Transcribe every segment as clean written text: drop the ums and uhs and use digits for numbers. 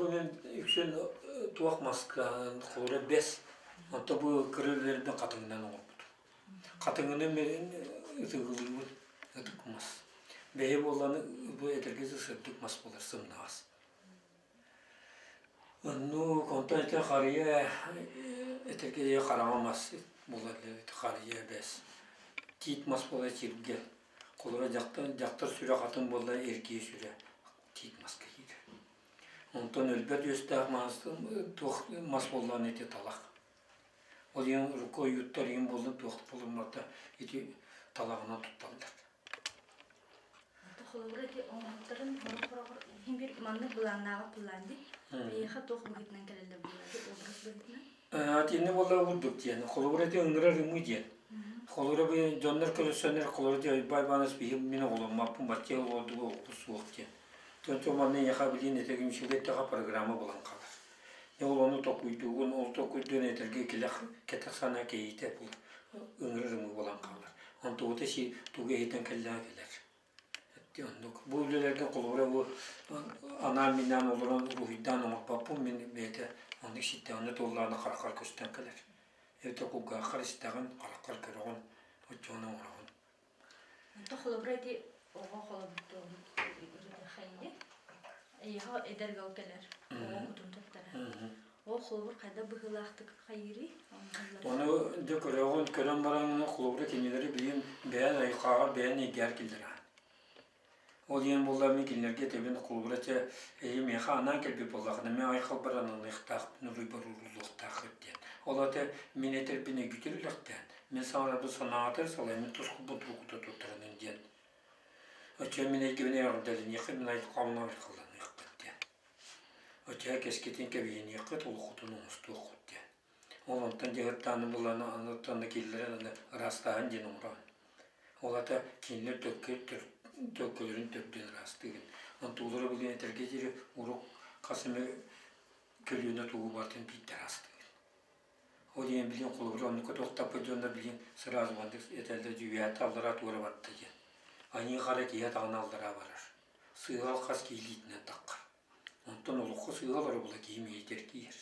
Бу мин үксүн туох маска холура бэс, онто бу кыра үлэлэрбин хатыҥынан оҥорбутум. Хатыҥыны мин ытыгылыыбын, ытык мас. Бэйэ буоллаҕына бу этэргэ сырдык мас буолар, сымнаҕас. Оннук, онтон ити харыйа этэргэ хараҥа мас буолар харыйа бэс. Тиит мас буолар сиргэ. Холобура дьахтар, дьахтар сүрэх атын буолла эргиэ сүрэ тиит маска киирэр. Онтон өлбөт үөстээх мас туох мас буоллаҕына ити талах. Ол иһин урукку ойууттар иһин буоллун туох булуммата ити талаҕынан тутталлар. Холобура ити оҥоһуктарын хороҕор иһин бир маннык былааннааҕы былаан дии. Эйиэхэ туох быһыытынан кэлэллэр буолла образ быһыытынан? Итинни буолла курдук диэн. Холобура ити ыҥырар ымыы диэн. Холобура бу дьоннор көрүссэннэр холобура ити Ойбай Иванович биһи мин оҕоломмаппын бачча олордугу оҕус суох диэн. Тончо манна эйиэхэ билиин этэгимшилэ эттэхэ программа булан хаалар. Дьэ ол ону толкуйдуугун, ол толкуйдуун этэргэ килэх кэтэх санаа кэйиитэ бул ыҥырар ымыы буолан хаалар. Онтубута си тугу иһитэн кэллэҕэ кэлэр. Оннук. Бу үлэлэргэ холобура бу анаан-минээн олорон уруһуйдаан оҥорбоппун мин бэйэтэ оннук ситтэҕинэ туоллаҕына хараххар көстөн кэлэр. Эбэтэр кулгааххар истэҕин, хараххар көрөҕүн, оччоҕуна оҥороҕун. Онто холобура ити оҕо холобурдуон эйиэхэ эдэр ыал кэлэр, оҕо кутун туттарар. Ол холобур хайдах быһыылаахтык хайыырый? Ону дьэ көрөҕүн, көрөн баран холобура кинилэри билигин бэйэн айылҕаҕар бэйэн эйгэҕэр киллэрэҕин. Ол иһин буолла мин кинилэргэ этэбин холобура чэ эһи миэхэ анаан кэлбит буоллаххына мин айхалбар ананыахтаахпын, уруйбар ууруллуохтааххыт диэн. Ол аата мин этэрбин өйгүтэр үлэхтээн, мин саҥарарбын санаатар салайыммын тускулбун тургута туттарынын диэн. Оччо мин эйгэбин эҕэрдэлэниэххит, мин айылҕабын айхалланыаххыт диэн. Оччо кэскитин кэбиһиниэххит, олоххутун оҥостуоххут диэн. Ол онтон дьаһыттааны булан аны киллэрэн аны ыраастааһын диэн оҥороон. Ол аата кинилэр төлкө төлкөлөрүн төрдүн ыраастыыгын. Онтулара билигин этэргэ диэри урук хас эмэ көлүөнэ тугу барытын биирдэ ыраастыыгын. Ол иһин билигин холобура оннукка туохтаппыт дьоннор билигин сразу маннык этэллэр дьүүйээтэ аллараа туора барда диэн. Аньыы хара киһи атаҕына аллараа барар. Сыыһал хас киһи илиитинэн таххар. Онтон олоххо сыыһа олоро була киһи миэтэр киир.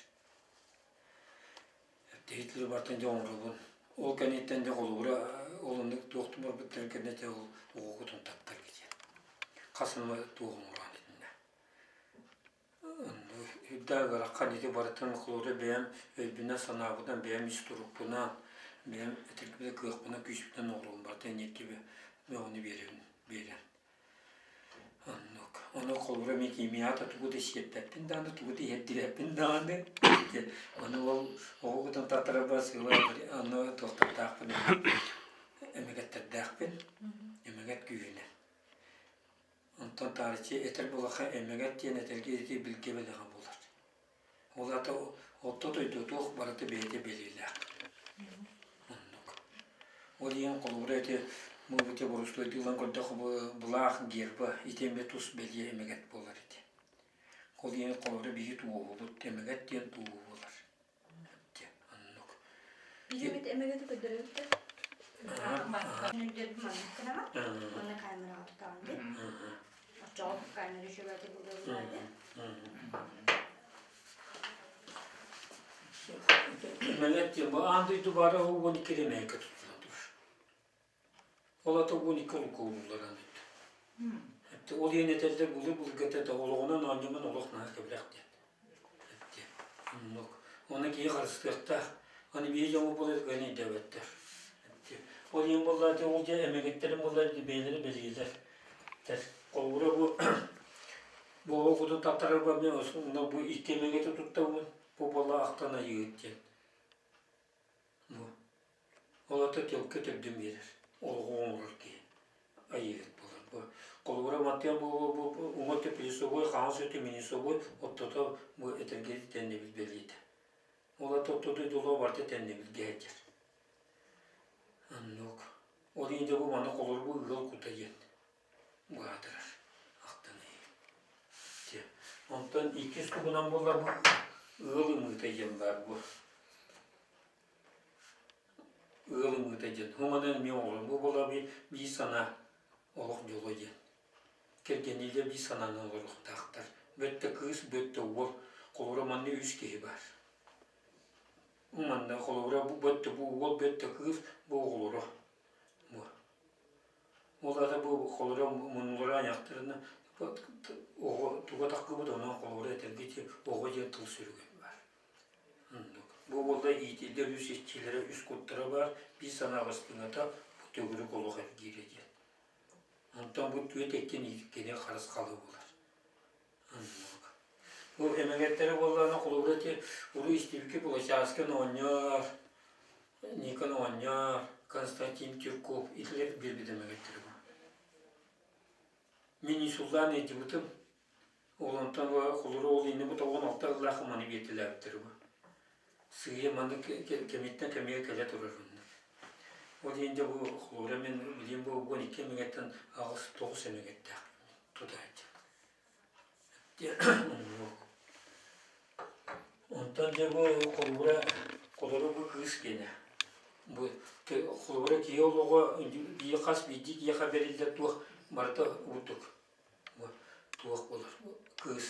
Эптиһит барытын дьэ оҥоробун. Ол кэнниттэн дьэ холобура ол оннук туох барбыттарын кэннэ дьэ ол оҕоҕутун таптар диэн. Хас эмэ туох оҥороон итиннэ. Үрдээх ыарахан ити барытын холобура бэйэм өйбүнэн-санаабынан, бэйэм ис турукпунан, бэйэм этэрбинэн кыахпынан, күүспүнэн оҥоробун барытын энергияны ону биэрэбин биэрэн. Оннук. Ону холобура мин химията тугу да сиэппэппин даҕаны, тугу да иһэрдибэппин даҕаны. Ону ол оҕо кутун таттарарбар сыала аны туохтардаахпын эмэгэттэрдээхпин, эмэгэт күүһүнэн. Онтон таарыччы этэр буоллахха эмэгэт диэн этэргэ ити билгэ бэлэҕэ буолар. Ол аата орто дойду туох барыта бэйэтэ бэлиэлээх. Оннук. Ол иһин холобура ити бу борустуойдуу ылан көрдөххө бу былаах герба ити эмиэ тус бэлиэ эмэгэт буолар ити. Ол иһин холобура биһи туоһубут эмэгэт диэн туоһу буолар. Оннук. Биһиги эмэгэти көрдөрөбүт да. Маннык гынаҕын, уонна камераҕа тутаҕын дии. Оччоҕо камера үчүгэйдик булуо дии. Эмэгэт диэн бу аан дойду баара 12 эмэгэккэ туттуллан турар. Ол ата 12 олукка ууруллар аан дойду. Ол иһин этэллэр былыр былыргыта да олоҕунан оонньомон олох наһаа кэбирэх диэн. Оннук. Оны киһи харыстыахтаах. Аны биһи дьоҥҥо буолар кыайан өйдөөбөттөр. Ол иһин буоллар ол дьэ эмэгиттэрин буоллар бэйэлэрэ бэлиэлэр. Холобура бу бу оҕо кутун таттарарбар мин бу икки эмэгити туттабын. Бу буолла ахтан айыыһыт диэн. Бу. Ол ата төлкө төрдүн биэрэр. Олоҕу оҥорор киһи. Айыыһыт буолар. Бу холобура мантыйан бу бу уҥа өттө плюсовой, хаҥас өттө минусовой, оттото бу этэргэ тэннибил бэлиэтэ. Ол ата отто дойдулоо барыта тэннибилгэ сылдьар. Оннук. Ол иһин дьэ бу манна холобура бу ыал кута диэн баатырар. Ахтан Дьэ. Онтон иккис тугунан буолар бу ыал ымыыта диэн баар бу. Ыал ымыыта диэн. Һуманан эмиэ оҕолор. Бу буолар биир санаа олох дьоло диэн. Кэргэниилэр биир санааны олоруохтаахтар. Бөттө кыыс, бөттө уол. Холобура манна үс киһи баар. Манна холобура бу бөттө бу уол, бөттө кыыс, бу оҕолоро. Бу. Ол аата бу холобура муннулара айахтарына оҕо туга таххыбыт онон холобура этэргэ дии оҕо диэн тыл сүрүгэр баар. Оннук. Бу буолла иитиллэр үс иччилэрэ, үс куттара баар, биир санаа бастыҥата бу төгүрүк олох эргиирэ диэн. Онтон бу түөт эккин кини харысхалы буолар. Оннук. Бу эмэгэттэрэ буоллаҕына холобура ити уруу истибиккэ Пугачааскын оҕонньор, Никон оҕонньор, Константин Тюрков итилэр биэрбит эмэгэттэрэ бу. Мин инсуллаан ыйдыбытым. Ол онтон холобура ол иннэ бу 96 сыллаах маны биэртэлээбиттэр бу. Сыыйа маннык кэмиттэн кэмигэр кэлэ турар онно. Ол иһин дьэ бу холобура мин билигин бу 12 эмэгэттэн 8-9 эмэгэттээх тутааччы. Онтон дьэ бу холобура холобура бу кыыс киэнэ. Бу холобура киһи олоҕо биир хас биирдии киһиэхэ бэриллэр туох барыта курдук бу туох буолар кыыс.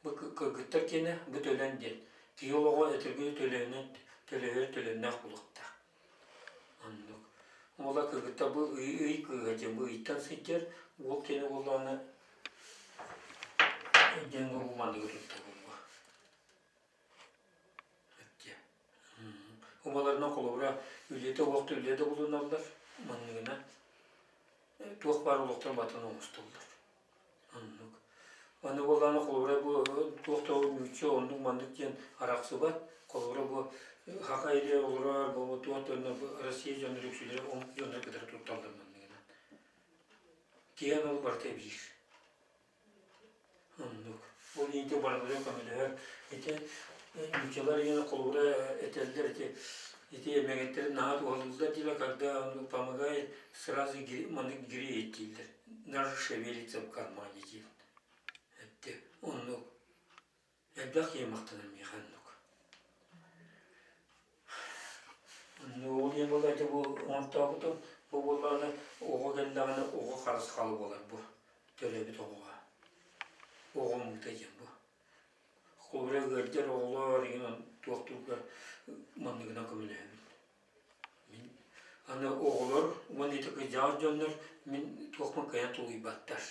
Бу кыргыттар киэнэ бу төлөн диэн. Киһи олоҕо этэргэ төлөөнөн төлөһөр төлөннөөх буолуохтаах. Оннук. Уола кыргыттар бу ый ый кыыһа диэн бу ыйтан сылдьар уол киэнэ буоллаҕына диэн бу манныгы туттабын бу. Убаларынан холобура үлэтэ уохта үлэ да булуналлар манныгына туох баар олохторун батын оҥостоллор. Оннук. Аны буоллаҕына холобура бу туох да нуучча оннук маннык диэн арахсыбат. Холобура бу саха или олорор бу туох да Россия дьоннор үксүлэрэ омук дьоннор кытары тутталлар манныгынан. Киэн ол барыта биир. Оннук. Ол иһин барылара көмөлөһөр. Ити нууччалар иһин холобура этэллэр ити ити эмэгэттэрин наһаа туһалыыллар дииллэр, когда он помогает, сразу маннык греет дииллэр. Даже шевелится в кармане диэн. Этте. Оннук. Элбэх киһи махтанар миэхэ оннук. Ол диэн буолла бу оҥортообутум бу буоллаҕына оҕо кэллэҕинэ оҕо харысхала буолар бу төрөөбүт оҕоҕо. Оҕо муута диэн бу. Холобура ыалдьар оҕолор игин туохтуурга манныгынан көмөлөһөбүн. Мин аны оҕолор уонна ити кырдьаҕас дьоннор мин туохпун кыайан тулуйбаттар.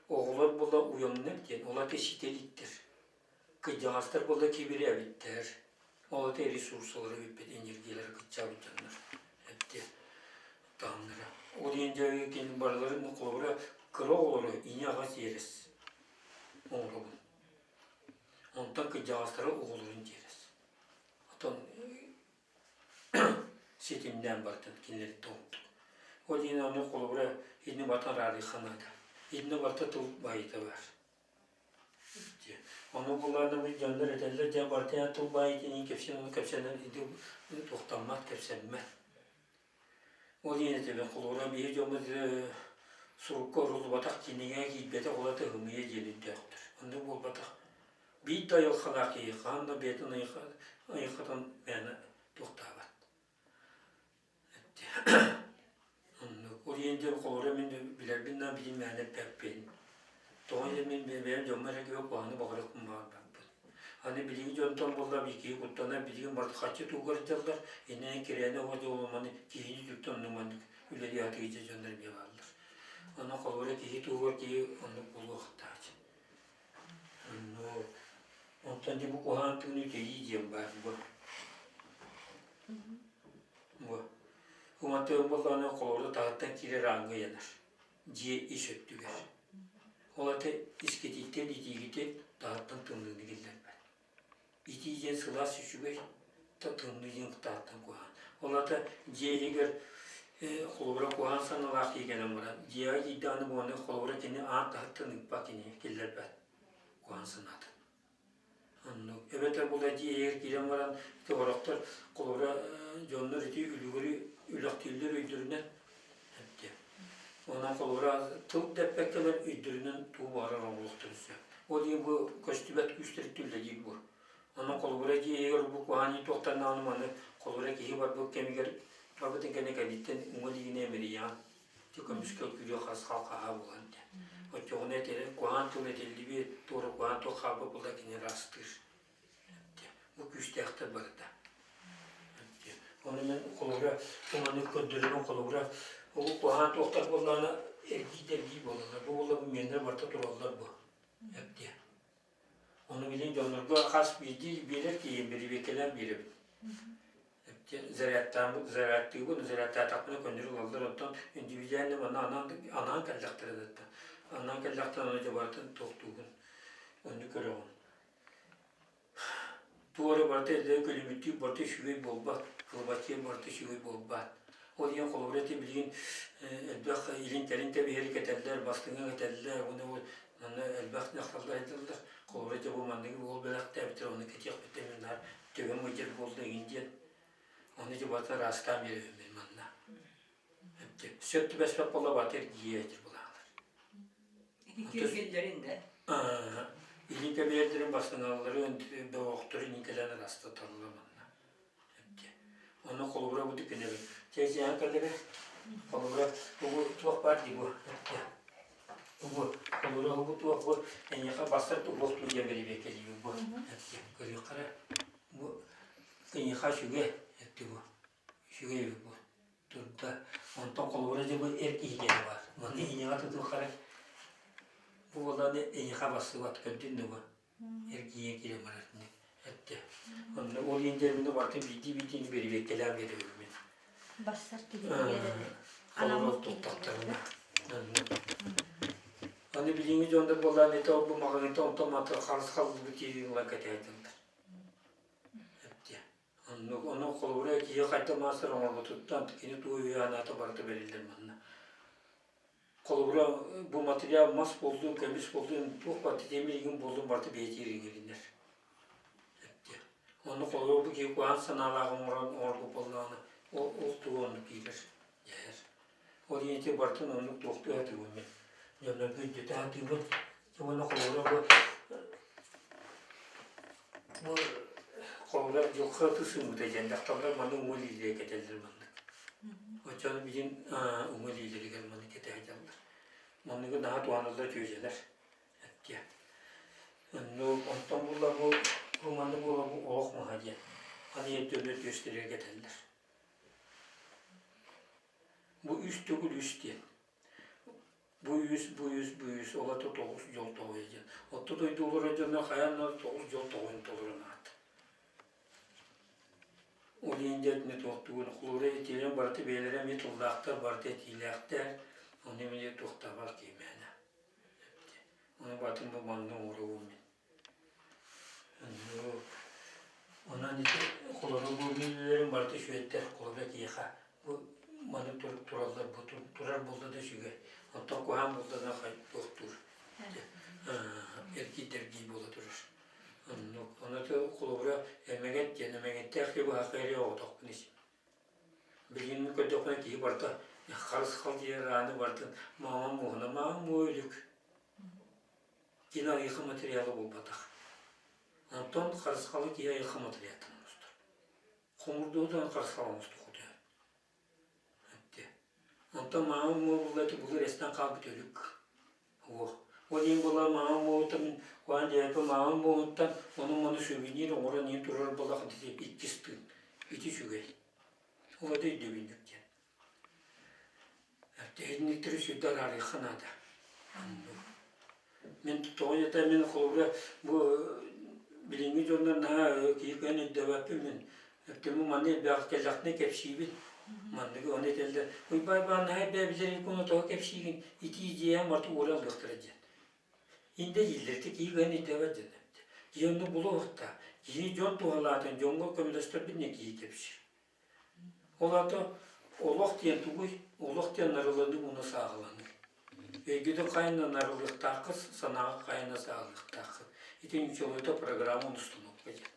Оҕолор буола уйаннар диэн, ол аты ситэ иликтэр. Кырдьаҕастар буола кибирээбиттэр. Ол аты ресурсалара бүппүт, энергиялара кыччаабыт дьоннор эбитэ таһымнара. Ол иһин дьэ кини барыларын холобура кыра оҕолору ийэ-аҕа тиэрэс оҥоробун. Онтон кырдьаҕастары оҕолорун тиэрэс. Оттон ситимнээн бардын кинилэри тоҥтук. Ол иһин ону холобура инни барытын араарыахха наада. Инни барыта тыл баайыыта баар. Ону буллаҕына бу дьоннор этэллэр дьэ барыта тыл баайыытын иһин кэпсээн ону кэпсэнэн ити туохтаммат кэпсэммэт. Ол иһин этэбин холобура биһи дьоммут сурукка уруллубатах кинигэ киирбэтэх ол ата ымыйа диэн өйдөөхтөр. Оннук буолбатах. Биир да айылҕалаах киһи хаһан да бэйэтин айылҕатын мээнэ туохтаабат. Оннук. Ол иһин дьэ холобура мин билэрбин да билин мээнэ эппэппин. Тоҕо диэн мин бэйэм дьоммор эрэ куһаҕаны баҕарыахпын баҕарбаппын. Аны билиги дьонтон буолла киһи куттанар билигин барыта харчы туһугар дьаллар иннинэ кирээнэ оҕо дьолуманы киһини түктэн оннук маннык үлэлии сатыыр дьоннор эмиэ бааллар. Онон холобура киһи туһугар киһи оннук буолуохтаах. Онтон дьэ бу куһаҕан тыыны үтэйии диэн баар бу. Бу. Уматыам буоллаҕына холобура таһыттан киирэр ааҥҥа ыйанар. Дьиэ ис өттүгэр. Ол ата искититтэн итиигитин таһыттан тымныыны киллэрбэт. Итии диэн сылаас үчүгэй, тымныы диэн таһыттан куһаҕан. Ол аата дьиэ иһигэр холобура куһаҕан санаалаах киһи кэлэн баран, дьиэҕэ киирдэҕинэ буолан холобура кини аан таһыттан ыыппат кини киллэрбэт куһаҕан санаатын. Оннук. Эбэтэр була дьиэ иһигэр киирэн баран ити орохтор холобура дьоннор ити үлүгэри үлэхтииллэр өйдөрүнэн эптэ. Онон холобура тыл да эппэккэлэр өйдөрүнэн тугу баҕарар оҥоруохтарын сөп. Ол иһин бу көстүбэт күүстэр үлэлиир бу. Онон холобура дьиэ иһигэр бу куһаҕан туохтарнаҕына маны холобура киһи барбыт кэмигэр барбытын кэннэ кэнниттэн уҥа илиигинэ имэрийэҕин көмүскэл күрүө хас халхаһа буолан диэн. Оччоҕуна этэрэ куһаҕан тыл этиллибит, туора куһаҕан тыл хаалбыт буолла кини ыраастыыр. Бу күүстээхтэр барыта. Ону мен холобура туманы көрдөрөрүн холобура ол куһаҕан туохтар буоллаҕына эргий-дэргий буолаллар. Бу буолла бу миэннэр барыта тураллар бу. Эптиэ. Ону билин дьоннорго хас биирдии биэрэр киһи бирибиэккэлээн биэрэбин. Зарядтаан зарядтыыбын, зарядтаатахпына көннөрү ылаллар, оттон индивидуально манна анаан анаан кэллэхтэрэ да анаан кэллэхтэринэ аны дьэ барытын туохтуугун, онну көрөҕүн. Туора барыта эрдэ көлүмүттүү барыта үчүгэй буолбат, кылбаччы барыта үчүгэй буолбат. Ол иһин холобура ити билигин элбэх илин-кэлин кэбиһэри кэтэллэр, бастыҥы кэтэллэр, уонна ол манна элбэх дьахталлар айталлар. Холобура ити бу манныгы уол бэлэхтээбиттэр, ону кэтиэхпиттэн мин наар төбөм ыйдьар буолла игин диэн. Ону ити барыта ыраастаан биэрэбин мин манна. Сөп түбэспэт буолла барыта эргийэ этир булаалар. Ити киэргэллэрин да? Илин кэбиһэрдэрин бастыҥалларын, бөҕөхтөрүн кэлэн ырастаталлар манна. Ону холобура бу түкүнэбин. Чээчээһин кэллэгэ холобура угу туох баар дии бу. Угу холобура угу туох бу эйиэхэ бастар туох диэн бэрибиэккэлиибин бу. Көрүөххэ бу эйиэхэ үчүгэй этти бу. Үчүгэй эбит бу. Турда. Онтон холобура дьэ бу эр киһи диэн баар. Манна ийэҕэ тутуоххара бу буоллаҕына эйиэхэ бассыбат көрдүн да бу. Эргийэн киирэн барар эттэ. Онно ол иһин дьэ барытын биирдии-биирдиини бэрэбиэркэлээн биэрэбин мин. Бассар киһитигэр Холобур туттахтарына. Аны билиҥҥи дьоннор буоллаан ити ол бу маҕаһыынта онтон мантан харыс халлыбыт киһи ылан кэтэһэллэр. Эптиэ. Оннук ону холобура киһи хайда маастар оҥорбутуттан кини тугу өйө-санаата барыта бэриллэр манна. Холобура бу материал мас буоллун, көмүс буоллун, туох барыта тимир игин буоллун барыта бэйэтигэр иҥэринэр. Эптиэ. Онно холобура бу киһи куһаҕан санаалаах оҥорон оҥорбут буоллаҕына ол ол тугу оннук киирэр, дьэһэр. Ол иһин ити барытын оннук туохтуу сатыыбын мин. Дьоннорго өйдөтө сатыыбын. Уонна холобура бу бу холобура дьылҕа ытыс ымыыта диэн дьахталлар маны уҥа илиилэрэ кэтэллэр маннык. Оччону билин уҥа илиилэригэр маны кэтэ сылдьаллар. Манныгы наһаа туһаналлар дьүөдьэлэр. Эттиэ. Онно онтон булла бу бу маннык буола бу олох маһа диэн. Аны өттүнэн түөстэригэр кэтэллэр. Бу үс төгүл үс диэн. Бу үс, бу үс, бу үс, ол ата тоҕус дьол тоҕуйа диэн. Отто дойду олорор дьоно хайаан да тоҕус дьол тоҕуйун толорон аат. Ол иһин дьэ итини туохтуугун холобура этиилэрин барыта бэйэлэрэ эмиэ тыллаахтар, барыта этиилээхтэр, ону эмиэ туохтаабат киһи мээнэ. Ону барытын бу манна оҥоробун мин. Онон ити холобур бу үлэлэрим барыта үчүгэйдэр, холобура киһиэхэ бу маны тураллар бу турар буолла да үчүгэй, оттон куһаҕан буолла да туохтуур эргий-дэргий буола турар. Оннук. Ону холобура эмэгэт диэн эмэгэттээх киһи быһахха эрэ оҕотохпун ис. Билигин көрдөхпүнэ киһи барыта харысхал диэн ааны барытын маамам муоһуна маамам муо өлүк. Кини айылҕа материала буолбатах. Онтон харысхалы киһи айылҕа материалтан оҥостор. Хомурдуутун харысхал оҥостуохутуйар. Онтон маамам уола буолла былыр эстэн хаалбыт өлүк. Уох. Ол иһин буолла маамам уолуттан мин куһаҕан диэбэппин маамам уолуттан ону-маны сувенир оҥорон иһин турар буоллах иккис тыын. Ити үчүгэй. Ол это өйдөбүнньүк диэн. Тэһинниктэри сүрдэ араарыахха наада. Мин тоҕо диэтэ мин холобура бу билиҥҥи дьоннор наһаа киһи кыайан өйдөөбөппүн мин. Өттүмү манна элбэҕи кэллэхпинэ кэпсиибин. Манныгы ону этэллэр. Уйбаан Иван наһаа элбээбилэрин куну тоҕо кэпсиигин итии дьиэм барыта ууран ылыахтара диэн. Инде дииллэр киһи кыайан өйдөөбөт дьон эбит. Киһи оннук булуохтаах. Киһи дьон туһалаатын дьоҥҥо көмөлөстөрбүт диэн киһи кэпсиир. Ол аата олох диэн тугуй? Олох диэн нарыланыы уонна сааһыланыы. Өйгүтүн хайанна нарылыахтааххыт, санааҕыт хайанна сааһылыахтааххыт. Ити ньучалыыта программа установка диэн.